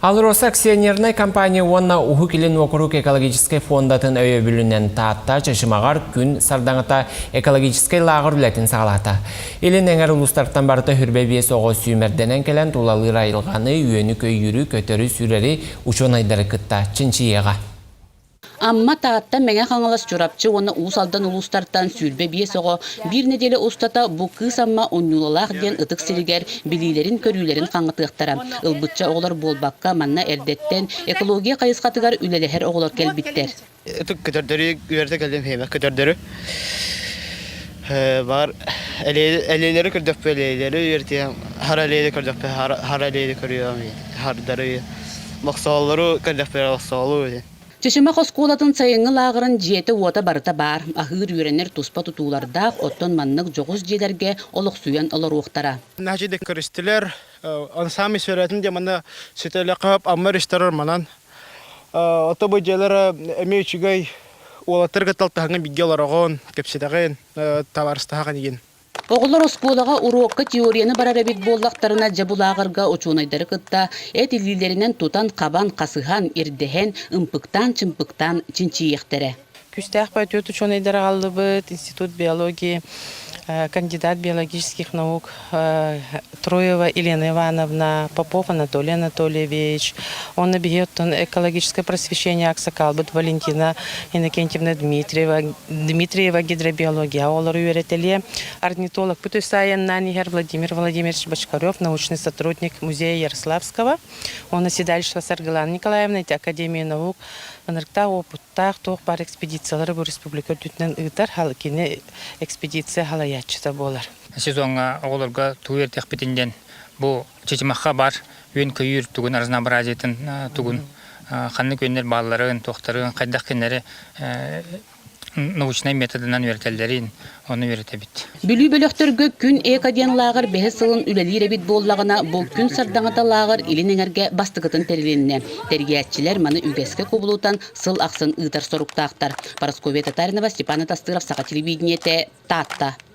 АЛРОСА акционернай компания уонна Уһук Илин уокурук экологическай фондатын өйөбүлүнэн Таатта Чычымаҕар күн сардаҥата экологическай лааҕыр үлэтин саҕалаата. Илин эҥэр улуустартан барыта хүрбэ биэс оҕо сүүмэрдэнэн кэлэн тулалыыр айылҕаны, үөнү-көйүүрү, көтөрү-сүүрэри учуонайдары кытта чинчийиэҕэ. Амма, Таатта, Мэҥэ Хаҥалас, Чурапчы уонна Уус Алдан улуустартан 25 оҕо биир нэдиэлэ устата бу Кыыс Амма Унньуулалаах диэн ытык сиригэр билиилэрин-көрүүлэрин хаҥатыахтара. Ылбычча оҕолор буолбакка, манна эрдэттэн экология хайысхатыгар үлэлэһэр оҕолор кэлбиттэр. Ытык көтөрдөрү үөрдэ кэллим хиэмэ көтөрдөрү баар элиэлэри көрдөхпү элиэлэри үөртиэм хара элиэли көрдөхпү хара элиэли көрүөм хардары бохсооллору көрдөхпү бохсоолу Чычымах оскуолатын сайыҥҥы лааҕырын дьиэтэ-уота барыта баар, аһыыр-үөрэнэр туспа тутуулардаах, оттон маннык дьоҕус дьиэлэргэ олохсуйан олоруохтара. Наһаа көрүстүлэр. Он сами сүрэтин де манна сүтэлэхэ Амма ресторан манан. Ото бу дьиэлэр эмиэ үчүгэй уолаттарга талтаһаҥҥа бигэ олороҕун, кэпсэтэҕин, табаарыстаһаҕын игин. Оҕолор оскуолаҕа уруокка теорияны барар эбит буоллахтарына, дьэ бу лааҕырга учуонайдары кытта эт илиилэринэн тутан-хабан, хасыһан, ирдэһэн, ымпыктаан-чымпыктаан чинчийиэхтэрэ. Күүстээх патриот учуонайдар аҕаллыбыт, Институт биологии, кандидат биологических наук Троева Елена Ивановна, Попов Анатолий Анатольевич, уонна биһи оттон экологическое просвещение аксакалбыт Валентина Иннокентьевна Дмитриева, Дмитриева гидробиология оҕолору үөрэтэлиэ. Орнитологпыт өссө айаннаан иһэр Владимир Владимирович Бочкарев, научный сотрудник музея Ярославского, уонна седалищева Саргылана Николаевна, ити Академия наук ынырыктаах опыттаах туох баар экспедициялары бу республика үрдүнэн ыытар, кини экспедиция салайааччыта буолар. Сезоҥҥа оҕолорго тугу үөрэтиэхпитин диэн бу Чычымахха бар үөн-көйүүр тугун разнообразиетын тугун ханнык үөннэр баалларын, туохтарын, хайдах кинилэри научнай методынан үөрэтэллэрин ону үөрэтэбит. Бүлүү бөлөхтөргө Күн эко диэн лааҕыр бэһис сылын үлэлиир эбит буоллаҕына, бу Күн сардаҥата лааҕыр Илин Эҥэргэ бастакытын тэрилиннэ. Тэрийээччилэр маны үгэскэ кубулутан сыл ахсын ыытар соруктаахтар. Парасковья Татаринова, Степан Атастыров, Саха телевидениетэ, Таатта.